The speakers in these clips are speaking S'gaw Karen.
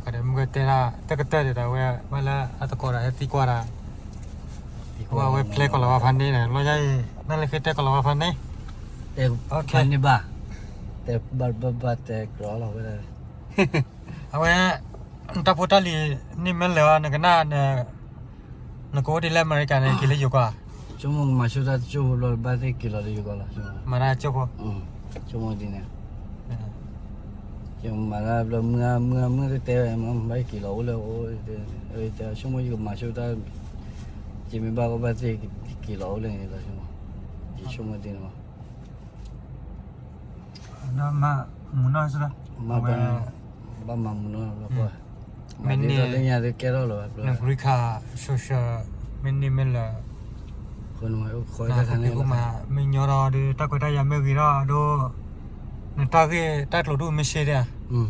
မုၢ်ဂဲၤတဲဒၣ် တကတၢၢ်ဒံးဒီး အဝဲဘၣ်လၢအသကိးဒီး ဟဲသံကွၢ်တၢ်, အဝဲ အဝဲဖျဲကီၤလၤဝါဖးန့ၣ်ဒီး လီၤယါအံၤ နၢ်လ့ၤဃ့တဲကီၤလၤဝါဖးန့ၣ်, ဖးန့ၣ်ဘၣ်, တဲဘၣ်ဘၣ်ဘၣ်တဲကီၤလီၤဝဲဒၣ်, အဝဲ နတၢ်ဖိတၢ်လံၤ န့ၢ်မ့ၢ်လၢာ်အီၤ နကနၣ် နကအိၣ်ဒ်လၢအမဲရကၤန့ၣ် က့ၤလၢယိၤကီၢ်ဧါ, ဆိကမိၣ်ကမၤဆိတၢ်တကၠိၢ်ဖိဘျီ ဘၣ်သ့ၣ်က့ၤလီၤလၢယိၤကီၢ်လီၤ, မၤတၢ်ကၠိၢ်ဖိ, ဆိကမိၣ်ဒ်န့ၣ်, ယမၤတၢ်ဘျီ မုၢ်ဂၤ မုၢ်ဂၤမုၢ်ဂၤတတဲဝဲ မ့ၢ်ဘၣ်က့ၤလီၤအိၣ်လၢအအိၣ်, တဲဆိကမိၣ်ယကမၤဆိတၢ်, ယမ့ၢ်ဘၣ်ကီဘၣ်သ့ၣ်က့ၤလီၤအိၣ်လၢန့ၣ်လီၤ, ယဆိကမိၣ်ဒ်န့ၣ်မး ဒီးမၤမုာ်နီၢ်စ့ၢ်ကီး, မ့ၢ်ဘၣ်မၤမုာ်နီၢ်လီၤ, မ့ၢ်န့ၢ်လၢညါကဲထီၣ်လီၤ, န green card social မ့ၢ်န့ၢ်မ့ၢ်လၢာ်, နအိၣ်ခိးတၢ်ခါန့ၣ် မ့ၢ်ညီဒီး တၢ်ခွဲးတၢ်ယာ်မ့ၢ်ဂ့ၤထီၣ်ဒီး နတၢ်ဂ့ၢ်တၢ်ကျိၤဒိၣ်မ့ၢ်ရှဲဒၣ်ဧါ,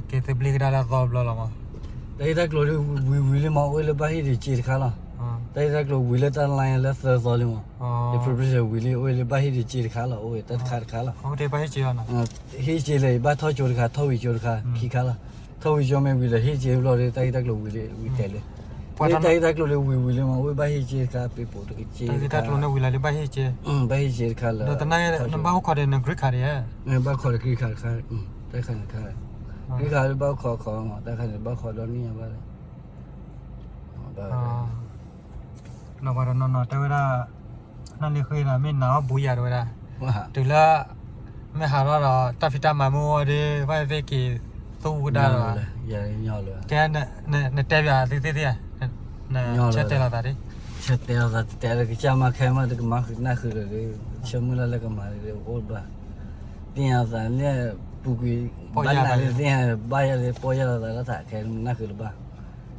က့ၤသဘျ့ကဒါလၢအသီတဘျီလီၤမး, တၢ်ဂ့ၢ်တၢ်ကျိၤဒ်ဝံၤဝံၤလံမး အိၣ်လၢဘၣ်ဟ့ၣ်ဒံးစ့တခါလီၤ, တၢ်ဂ့ၢ်တၢ်ကျိၤဝံၤလၢတၢ်လါလၢသၢသီလံမး, ဒီး preparation ဝံၤလံ အိၣ်လၢဘၣ်ဟ့ၣ်ဒံးစ့တခါလီၤ, အိၣ်ဝဲတၢ်တခါတခါလီၤ, ဟ့ၣ်စ့လၢ ဘၣ်ထီၣ်ကၠိတခါ ထီၣ်ဝံၤကၠိတခါ ခံခါလီၤ, ထီၣ်ဝံၤကၠိမ့ၢ်ဝံၤဒီး ဟ့ၣ်စ့ဘျီဒီး တၢ်ဂ့ၢ်တၢ်ကျိၤဝံၤလံ ဝံၤတဲာ်လံ, တၢ်ဂ့ၢ်တၢ်ကျိၤလၢဝံၤဝံၤလံမး အိၣ်ဘၣ်ဟ့ၣ်စ့တခါ ပ့ၤပိာ်တက့ၢ်တခါ, တၢ်ဂ့ၢ်တၢ်ကျိၤန့ၣ်ဝံၤလံ ဘၣ်ဟ့ၣ်စ့, ဘၣ်ဟ့ၣ်စ့တခါလၢ, ဒီးတနၢ်ဂ့ၢ် နဘၣ်အိၣ်ခိးဒီးန green card ဒံးဧါ, ဘၣ်ခိးဒီး green card တခါ, တၢ်ခါန့ၣ်တခါ, green card ဘၣ်ခိးခိးမး တၢ်ခါန့ၣ်ဘၣ်ခိးဒီနံၣ်ဘၣ်လၢ ဒီးပှၤတနီၤနီၤတဲဝဲဒၣ်, နၢ်လ့ၤဃ့ဒီး မ့ၢ်နၤအီၣ်ဘူးယၤတဲဝဲဒၣ်, တုၤလၢ မ့ၢ်ဟးထီၣ်ဒီး တၢ်ဖံးတၢ်မၤမ့ၢ်အိၣ်ဒီး ဘၣ်သ့ၣ်က့ၤသူၣ်ဝဲဒၣ်ဒီး, ကဲ နတဲပၠးသုသ့ၣ်သ့ၣ်ဧါ, နဆၢတဲာ်လီၤသးဒ်, ဆၢတဲာ်လီၤသး တဲလၢကစၢ်မၤခဲမး တကမၤဃုာ်နၢ်ဃုာ်ဒီး ဆၢမုၢ်လၢ်လၢကမၤဒီး အိၣ်ဘၣ်, သ့ၣ်ညါသးလၢ ပူၤကွံာ် ဘၣ်နၤလၢသ့ၣ်ညါ ဘၣ်ယၤလၢပီၢ်ယၢ်လီၤသးလၢထးခဲ နၢ်ဃုာ်လၢၤဘၣ်,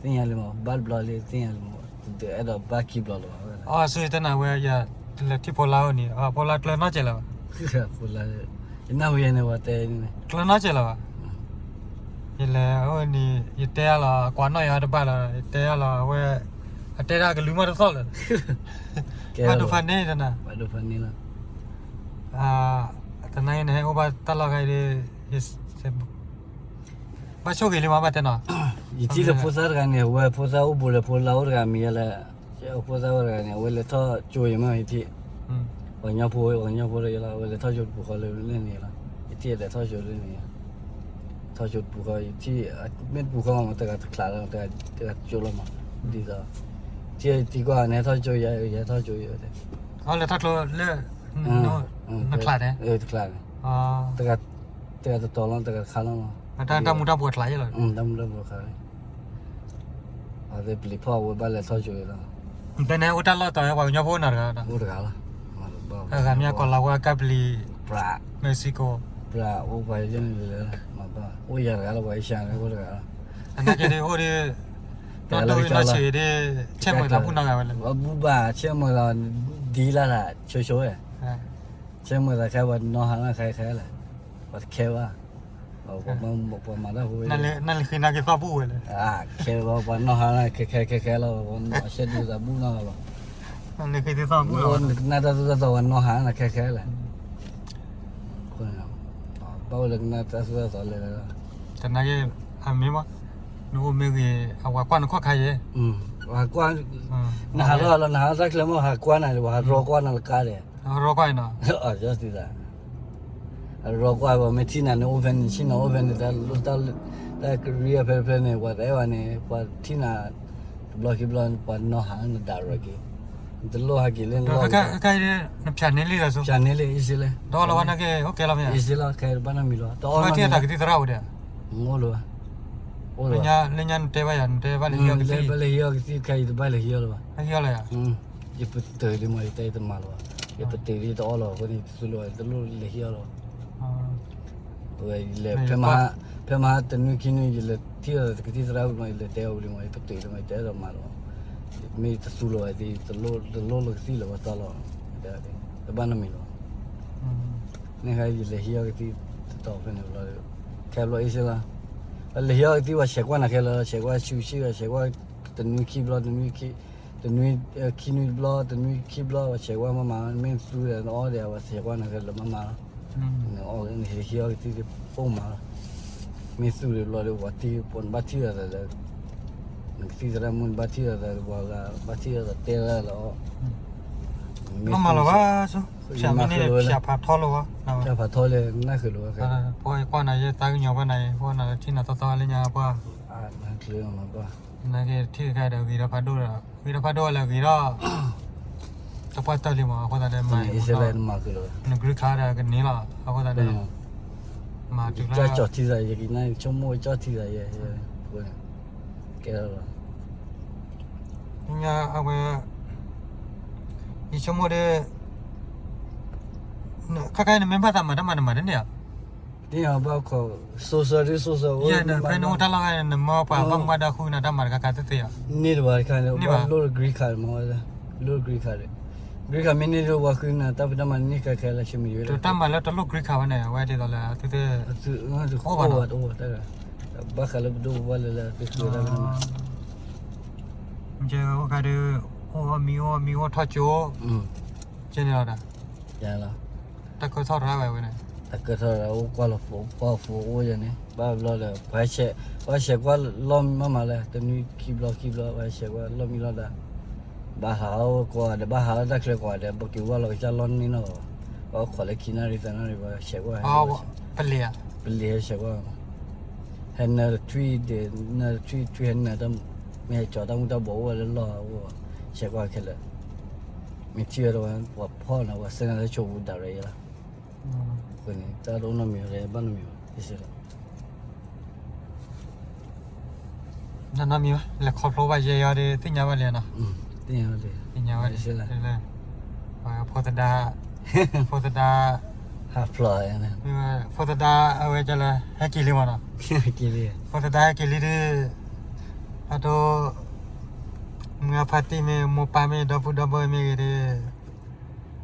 သ့ၣ်ညါလံမး ဘၣ်တဘျီလံ သ့ၣ်ညါလံမး တအဲၣ်ဒိးဘၣ်ခံဘျီလၢၤဘၣ်, အီၣ်ဆူၣ်တနၤဝဲယၤ, လဲၤထံၣ်ဖိလါအိၣ်န့ၣ် ဖိလါကျၢၤနီတစဲးလၢၤဘၣ်, ဖိလါ, ယနၢ်ဟူယဲန့ၣ် ပှၤတဲန့ၣ်, ကျၢၤနီတစဲးလၢၤဘၣ်, ယလဲၤအိၣ်န့ၣ် ယတဲအါလီၤ ကွၢ်နီၣ်ယၤတဘၣ်လီၤ ယတဲအါလီၤ အဝဲ, အတဲဒၣ်ကလုၢ်မးတသီၣ်လၢၤ, ဘၣ်ဒိဖးန့ၣ်တနၤ, ဘၣ်ဒိဖးန့ၣ်လီၤ, တနၤအံၤန့ၣ် ဟဲအိၣ်ဘၣ်တၢ်လီၢ်ခါအံၤဒီး ဘၣ်ဆိၣ်ဂ့ၤလံမး ဘၣ်တဲနီၤ, ယထံၣ်လၢဖိသၣ်တဂၤန့ၣ် အဝဲဖိသၣ်အိၣ်ဘူးလၢဖိလါအိၣ်တဂၤမံၤယဲလဲၣ်, ဖိသၣ်ဝဲတဂၤန့ၣ် အဝဲလဲၤထီၣ်ကၠိယမ့ၢ်ယထံၣ်, ပှၤကညီဖိ ပှၤကညီဖိလၢယလီၤ အဝဲလဲၤထီၣ်ကၠိတပူၤဃီလၢန့ၣ်လီၤ, ယထံၣ်လဲၤထီၣ်ကၠိလၢန့ၣ်, ထီၣ်ကၠိတပူၤဃီ ယထံၣ်, မ့ၢ်တပူၤဃီမး တဂၤတချးလီၤ တဂၤကၠိလီၤမး, ဒ်သိး, ထံၣ်သံကွၢ်န့ၣ် ဟဲထီၣ်ကၠိယၤ ယဟဲထီၣ်ကၠိယၤ, လဲၤထီၣ်ကၠိလၢ, နချးန့ၣ်, တချးန့ၣ် တဂၤတတီၤလီၤ တဂၤတခါလီၤမး, တၢ်မူတၢ်ဘှီးတချးယဲလီၤ, တၢ်မူတၢ်ဘှီးတခါ, အဝဲသ့ၣ်ပျံၤဖီၣ်ဝဲဘၣ်လဲၤထီၣ်ကၠိလီၤ, တဲန့ၣ်အိၣ်တၢ်လီၢ်တီၤဝဲပှၤကညီဖိနီၤတဂၤ, အိၣ်တဂၤလီၤ, အဂၤမ့ၢ်ကီၤလၤဝါကၢ်ပျံၤ, Mexico, ပှၤအိၣ်ပှၤယဲန့ၣ်လဲၣ်, မၤဘၣ် အိၣ်ယၤတဂၤလီၤ ပှၤအ့ရှါန့ၣ်အိၣ်တဂၤလီၤ, သနာ်က့ဒ်အိၣ်ဒီး, နီၢ်ဒိၣ်အံၤနီၢ်ဆံးဒ်, ဆဲးမုာ်သးဘူၣ်နီၢ်ဂၤဝဲလဲၣ်, အဘူၣ်ဘၣ် ဆဲးမုာ်သး, ဒ်လၢ်သးဆိဆိဝဲ ဆဲးမုာ်သးခဲ ပှၤနီၢ်ဟါလၢခဲခဲလဲၣ်, ပှၤတခဲဘၣ်, ပှၤမၤတၢ်ဖိဝဲ, နၢ်လ့ၤဃ့နၢ်က့ၤသီၣ်ဘူၣ်ဝဲလဲၣ်, ခဲဘၣ် ပှၤနီၢ်ဟါလၢခဲခဲခဲခဲလီၤ, ပှၤနီၢ်ဆဲးဒူသးဘူၣ်နီၢ်ဂၤလီၤ, နၢ်လ့ၤဃ့သီၣ်ဘူၣ်လီၤ, နကနၣ်တၢ်သိၣ်တၢ်သီ ပှၤနီၢ်ဟါလၢခဲခဲလဲၣ်, ဘၣ်အိၣ်လၢကနၣ်တၢ်သိၣ်တၢ်သီလဲၣ်, တနာ်က့, အမ့ၢ်မး, နအိၣ်မ့ၢ်ဂ့ၤ အဝဲကွၢ်နခီၣ်ခါယဲ, ပှၤကွၢ်, နဟးထီၣ်လီၤ နဟးထီၣ်တၢ်ချၢမ့ၢ် ဟးကွၢ်နၤဒီး ပှၤဟးရီကွၢ်နၤလၢကါဒီး, ရီကွၢ်နီၤ, အီၤ ကၠီသံသး, အရီကွၢ် ပှၤမ့ၢ်ထံၣ်နၤန့ၣ် အိၣ်ဖဲန့ၣ် ဆ့ၣ်နီၤအိၣ်ဖဲန့ၣ် တၢ်, တၢ်ကရံဖဲဖဲန့ၣ် ပှၤတအဲၣ်ဘၣ်န့ၣ် ပှၤထံၣ်နၤ, တဘျီခံဘျီ ပှၤနီၢ်ဟါနၤ direct က့ၤ, နတလိၣ်ဟဲက့ၤလၢနလီၢ်, နဖၠးန့ၢ်လံလီၤ, ဖၠးန့ၢ်လံ easy လံ, ဒီးလီၤဝဲနက့ၤ OK လီၤမ့ၢ်, easy လီၤ ခဲအံၤတဘၣ်နီတမံၤလီၤ, တအီၣ်နီတမံၤ, တၢ်ကသံၣ်သရၣ်အိၣ်ဒီး, အိၣ်လီၤ, လၢညါနတဲဘၣ်ယၤ နတဲဘၣ်လဲၤဟံးအီကသံၣ်, ဘၣ်လဲၤဟံးအီကသံၣ် ခဲအံၤတဘၣ်လဲၤဟံးအီလၢၤဘၣ်, ဟံးအီလၢၤယၤ, ယပတုာ်လံမး ယတဲတမၤလၢၤဘၣ်, ယပတုာ်လံတအီၣ်လၢၤဘၣ်အဃိန့ၣ် တသူလၢၤဘၣ် တလိၣ်လဲၤဟံးအီလၢၤဘၣ်, ဝဲလဲၤ, ဖဲမဟါတနွံခံနွံ ယလဲၤထံၣ်အီၤကသံၣ်သရၣ်အိၣ်မး ယလဲၤတဲအီၤဝံၤလံမး ယပတုာ်လံမး ယတအဲၣ်ဒိးမၤလၢၤဘၣ်, မ့ၢ်တသူလၢၤဘၣ်သ့ တလိၣ်လၢၤကသံၣ်လၢၤဘၣ်တီလီၤ, တဘၣ်နီတမံၤလၢၤဘၣ်, န့ၣ်ခါယလဲၤဟံးအီကသံၣ်တတီၤဖဲန့ၣ်ဘျီ, ခဲဘျီ easy လီၤ, လဲၤဟံးအီကသံၣ် ပှၤဆဲးကွၢ်နၤခဲလၢာ် ဆဲးကွၢ်ဆူၣ်ဆံၣ် ပှၤဆဲးကွၢ်တနွံခံဘျီ တနွံခံ, တနွံ, ခံနွံတဘျီ တနွံခံဘျီ ပှၤဆဲးကွၢ်မးမး မ့ၢ်သူဒီးနအီၣ်ဒီး ပှၤဆဲးကွၢ်နၤခဲလၢာ်မးမးလီၤ, နအီၣ်နဟံးအီကသံၣ် ပအိၣ်မးလီၤ, မ့ၢ်သူၣ်ဒံးဘျီဒီး ပှၤထံၣ် ပှၤနဘၣ်ထံၣ်လိာ်သးဒီး နကသံၣ်သရၣ်မုၣ်နဘၣ်ထံၣ်လိာ်သး ပှၤဂၤဘၣ်ထံၣ်လိာ်သးတဲလၢလီၤ. မ့ၢ်မၤလီၤဘၣ်, ဖၠးမ့ၢ်န့ၣ် ဖၠးဖးထီလီၤဘၣ်, ဖၠးဖးထီလံ နၢ်ဃုာ်လီၤဘၣ်ခဲ, ပှၤကွၢ်နၤယဲ သးကညီၤပှၢ်နၤယဲ ပှၤနၤလၢထံၣ်နၤတီတီလၢညါပှၢ်, နကထံၣ်တခါဒီး ဂ့ၤထီၣ်ဖးဒိၣ်ဒီး ဂ့ၤထီၣ်ဖးဒိၣ်လၢဂ့ၤထီၣ် တပှၢ်တၢၢ်လံမး အဃိသတးဒီး မၤန green card ဒီးကန့ၢ်လီၤ အဃိသတးဒီး မၤတုၤလၢ ကၠီၣ်ထံသး ယကနၣ်ဆိကမိၣ်ကၠီၣ်ထံသးယဲ ကဲလီၤ ညါအဝဲ ယဆိကမိၣ်ဒီး ခါခါနမ့ၢ်ဘၣ်သးမၤတၢ်မၤနမၤတန့ၢ်ဧါ, န့ၣ်ဘၣ်ခိး social ဒ် social အိၣ် ဖဲနအိၣ်တၢ်လီၢ်ခါန့ၣ် နမၢပှၤဘၣ်မူဘၣ်ဒါဃုနၤတၢ်မၤတခါခါသ့ၣ်သ့ၣ်ဧါ, န့ၢ်တဘၣ်တခါန့ၣ် ဘၣ်လိၣ် green card မး လိၣ် green card ဒီး green card မ့ၢ်န့ၢ်ဒီးပှၤဃုနၤတၢ်ဖံးတၢ်မၤန့ၢ်ခဲခဲလၢာ် ဆၢမုၢ်ယိလၢ တၢ်မၤလၢတလိၣ် green card ဘၣ်န့ၣ် အဝဲဒ်သိးလၢသုသ့ၣ် အိၣ်ဘၣ်နီၤ ဘၣ်ဃးလၢပဒိၣ်ပပှၢ်လၢလၢသုဃုတၢ်ဖံးတၢ်မၤ ကဲအိၣ်ခါဒီး အိၣ်အီၣ်မံအိၣ်အီၣ်မံအိၣ်ထီၣ်ကၠိ ကဲန့ၣ်လီၤဒီး တၢ်ကၢထီၣ်ရၣ်ဝဲဝဲန့ၣ် တၢ်ကၢထီၣ်ရၣ်အိၣ်ကွၢ်လီၤ ဖိကွၢ်ဖိအိၣ်ယဲန့ၣ် ဘၣ်ဘျီဒီး ပှၤဆဲးကွၢ်လီၢ်မံမးလဲၣ် တနွံခံဘျီခံဘျီ ပှၤဆဲးကွၢ်လီၢ်မံလီၢ်ဒါ ဘၣ်ဟးအိၣ်ကွၢ်ဒီး ဘၣ်ဟးလၢတၢ်ချၢကွၢ်ဒီး ပက့ၤဝဲလီၤကစၢ်လီၢ်န့ၣ်နီၤ ပှၤအိၣ်ခိးလၢခံနၣ်ရံၣ်သၢနၣ်ရံၣ် ပှၤဆဲးကွၢ် ပလံၤဧါ ပလံၤဆဲးကွၢ် ဟဲနၢတထွံၣ်ဒီး နၢတထွံၣ်ထွံၣ်ဟဲနၢတၢ် မ့ၢ်ဟဲကၠီတၢ်မူတၢ်ဘှီးအိၣ်ဝဲလၢလီၢ်အအိၣ် ဆဲးကွၢ်ခဲလၢာ် မ့ၢ်ထံၣ်ဝဲဒီး ပှၤဖီၣ်န့ၣ် ပှၤဆှၢနၤလၢဆိပူၤဒၣ်ရဲၣ်လီၤ အဃိန့ၣ် တၢ်တအိၣ်နီတမံၤလၢဘၣ်နီတမံၤဘၣ် နီတမံၤဘၣ် လဲၤခီဖျိဘၣ်ယဲယီဒီးသ့ၣ်ညါဘၣ်လံနီၤ သ့ၣ်ညါဘၣ်လံ ဖိသဒါ ဖိသဒါ ဟးဖျိး ဖိသဒါအဝဲကလဲၣ် ဟဲက့ၤလံမးနီၤ ဖိသဒါဟဲက့ၤလံဒီး အဒိ မုၢ်အဖါတံၢ်မ့ၢ် မိၢ်ပၢ်မ့ၢ် ဒီပုၢ်ဒီဝဲၢ်မ့ၢ်ဂ့ၤဒီး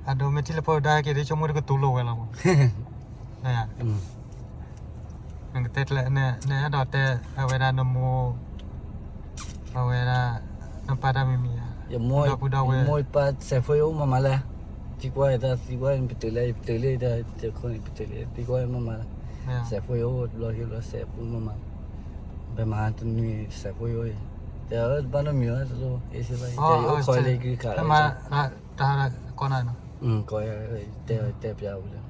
အဒိမ့ၢ်ထံၣ်လၢဖိသဒါဟဲက့ၤဒီး ဆိကမိၣ်တကတူၢ်လိာ်ဝဲလီၤမး နကတဲကျဲ နအဲၣ်ဒိးတဲ အဝဲဒၣ်နမိၢ် အဝဲဒၣ် နပၢ်တၢ်မံၤမံၤဧါ ဒီပုၢ်ဒီဝဲၢ် ယမိၢ်ယပၢ်စဲးဖိယအိၣ်မးမးလဲၣ် သံကွၢ်ယတၢ်သံကွၢ်ယပတုာ်လဲၣ် ယပတုာ်လဲၣ် တၢ်တခိၣ်န့ၣ် ပတုာ်လဲၣ် သံကွၢ်ယမးမးလဲၣ် စဲးဖိယအိၣ်တဘျီဟံၣ်ဘျီ စဲးဖိမးမး ဖဲမဟါတနွံ စဲးဖိယအိၣ်အံၤ တဲဘၣ်နီတမံၤဘၣ် တလိၣ် အ့ၣ်စ့ဘၣ် ယတဲယအိၣ်ခိးလၢ green card လီၤ တၢ်ကိးနၤနီၤ ကိးယတဲ တဲပျးဝံၤလၢ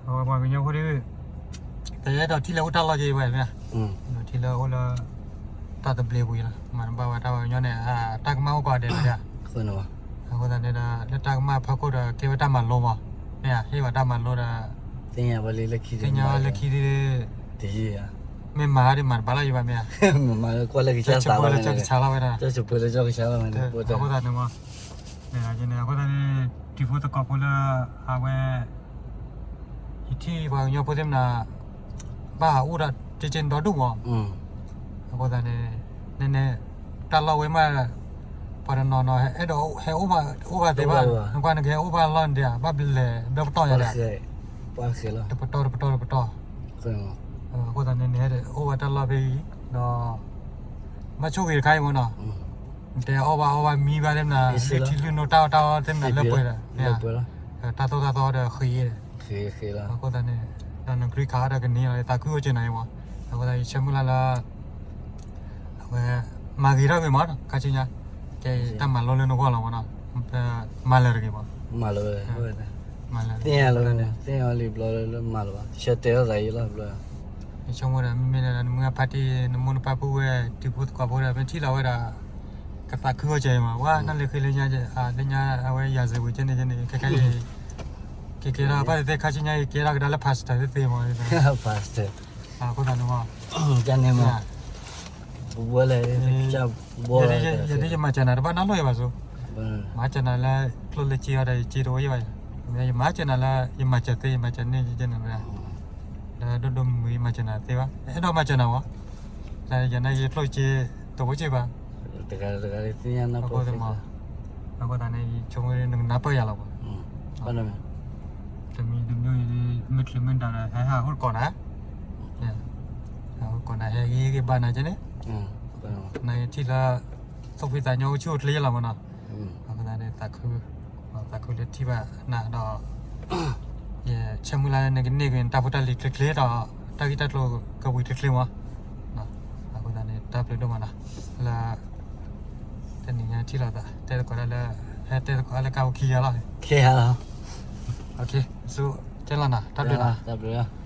အဝဲပှၤကညီဖိဒီး တအဲၣ်ဒိးထံၣ်လၢအိၣ်တၢ်လီၢ်က့ၤဝဲမ့ၢ်ဧါ, ထံၣ်လၢအိၣ်လၢ တၢ်သဘျ့ပူၤအံၤလီၤ, မၤတဘၣ်ဝဲတၢ်ပှၤကညီန့ၣ် တၢ်ကမၣ်အိၣ်ကိးဂၤဒဲးလီၤ, အဃိသတးန့ၣ်ဒီး လၢတၢ်ကမၣ်ဖီခိၣ်ဒီး ကဲဝဲတၢ်မၤလိမး, မ့ၢ်ဧါ, ဟ့ၣ်ဝဲတၢ်မၤလိဒီး သ့ၣ်ညါဝဲလၢခံ သ့ၣ်ညါဝဲလၢခံဒီး တယံာ်ဧါ, မ့ၢ်မၤဒီးမၤတဘၣ်လီၤယဘၣ်မ့ၢ်ဧါ, မ့ၢ်မၤလၢကွၢ်လၢကစၢ်သးလီၤ, ကစၢ်လီၤဝဲဒၣ်, အဃိသတးန့ၣ်မး အဃိသတးန့ၣ် တံၤဖိသကိးဖိလၢ အဝဲ ယထံၣ်ပှၤကညီဖိသ့ၣ်မနၤ ဘၣ်ဟးအိၣ်ဒီး ကဲကဲဒီဒူၣ်မး, အဃိသတးန့ၣ် န န တၢ်လီၢ်ဝဲမး ပှၤတနီၤနီၤ အဲၣ်ဒိးဟဲအိၣ်ဘၣ် အိၣ်ဘၣ်သ့ဘၣ်, နကွၢ်နကဟဲအိၣ်ဘၣ်လီၢ်ဒံးဧါ, ဘၣ်ဘျဲး ဘျဲးပတီၢ်ယၤဒံး, တပတီၢ်တပတီၢ်တပတီၢ်, အဃိသတးန့ၣ် နဟဲအိၣ်ဘၣ်တၢ်လီၢ်ဖဲအံၤ ဒီး ဘၣ်ဆိၣ်ဂ့ၤတခါအံၤမးနီၤ, နတဲအီၣ်ဘၣ်အီၣ်ဘၣ်မံဘၣ်သ့ၣ်မနၤ လၢထံလုၢ်နိတၢ်အီၣ်တၢ်အီသ့ၣ်မနၤလၢပှဲၤဒီး တၢ်သိၣ်တၢ်သီဒီးဃ့, အဃိသတးန့ၣ် ဒီးန green card ဒီးကန့ၢ်လီၤ သးခုအိၣ်က့ၤနၤအံၤမး, အဃိသတး ယဆၢမုၢ်လၢ်လၢ အဝဲ မၤဂ့ၤထီၣ်ဂ့ၤမး ခါဆူညါ, ကဲတၢ်မၤလိလၢနဂီၢ်လီၤမးနီၤ, မၤလၢာ်တဂ့ၤမး, မၤလၢာ်, သ့ၣ်ညါလၢ သ့ၣ်ညါလံဘျီလၢမၤလၢၤဘၣ်, ဆၢတဲာ်ထီၣ်သးယံာ်လီၤဘျီ, ယဆိကမိၣ်ဒီး မ့မ့ၢ်လၢနမုၢ်အဖါတံၢ် နမိၢ်နပၢ်ပုၢ်ဝဲၢ် တံၤဖိသကိးဖိဒီး မ့ၢ်ထံၣ်လီၤဝဲဒၣ် ကသးခုအိၣ်က့ၤမး, ဝဲ နၢ်လၢဃ့လၢညါ လၢညါအဝဲ ရာဇဝင် ကဲန့ၣ်ကဲန့ၣ် ခဲခဲအံၤ ကကဲထီၣ်ဘၣ်သ့ၣ်သ့ၣ် ခါဆူညါ ကကဲထီၣ်ကဒါလၢ pastor သ့ၣ်သ့ၣ်မး, pastor အဃိသတးန့ၣ်မး ကန့ၣ်မး ပဝဲလဲၣ် ယဒ်ယမၤစၢၤနၤ တဘၣ်နၢ်လိၣ်ယဘၣ်စိ, မၤစၢၤနၤလၢ ကျိၣ်လၢစ့အီၤဒီး ယစ့တအိၣ်ယဘၣ်, ယမၤစၢၤနၤလၢ ယမၤစၢၤသ့ ယမၤစၢၤန့ၢ်ယကဲန့ၣ်, လၢဒိၣ်ဒိၣ်မုၢ်မုၢ် ယမၤစၢၤနၤသ့ဘၣ်, အဲၣ်ဒိးမၤစၢၤနၤမး, ယနာ်ယကျိၣ်စ့တအိၣ်က့ဘၣ်, တဂၤတဂၤသ့ၣ်ညါနၢ်ပၢၢ်သ့, အဃိသတးန့ၣ် ယဆိကမိၣ်နကနၢ်ပၢၢ်ယၤလီၤမး တမံၤတမံၤ မုၢ်ချံမုၢ်ဒၣ်ဒီး ဟဲဟးအိၣ်ကိးနၤ, ဟးအိၣ်ကိးနၤ ဟဲဂ့ၤဂ့ၤဘၣ်နၤကဲန့ၣ်, နထံၣ်လၢ သူၣ်ဖှံသးညီအိၣ်ဆူၣ်အိၣ်ချ့လီၤမးနီၤ, အဃိသတးန့ၣ် သးခု သးခုလၢထံၣ်ဘၣ်နၤဒီး ယဆၢမုၢ်လၢ်လၢနကန့ၢ်က့ၤနတၢ်ဖိတၢ်လံၤချ့ချ့ဒီး တၢ်ဂ့ၢ်တၢ်ကျိၤကဝံၤချ့ချ့မး. အဃိသတးန့ၣ် တၢ်ဘျုးဒိၣ်မးနီၤ လၢ တနံၤညါထံၣ်လိာ်သး တဲသကိးတၢ်လၢ ဟဲတဲသကိးတၢ်လၢကါဖိခံဂၤလီၤ. ဆူ ကဲလီၤနီၤ တၢ်ဘျုးနီၤ တၢ်ဘျုး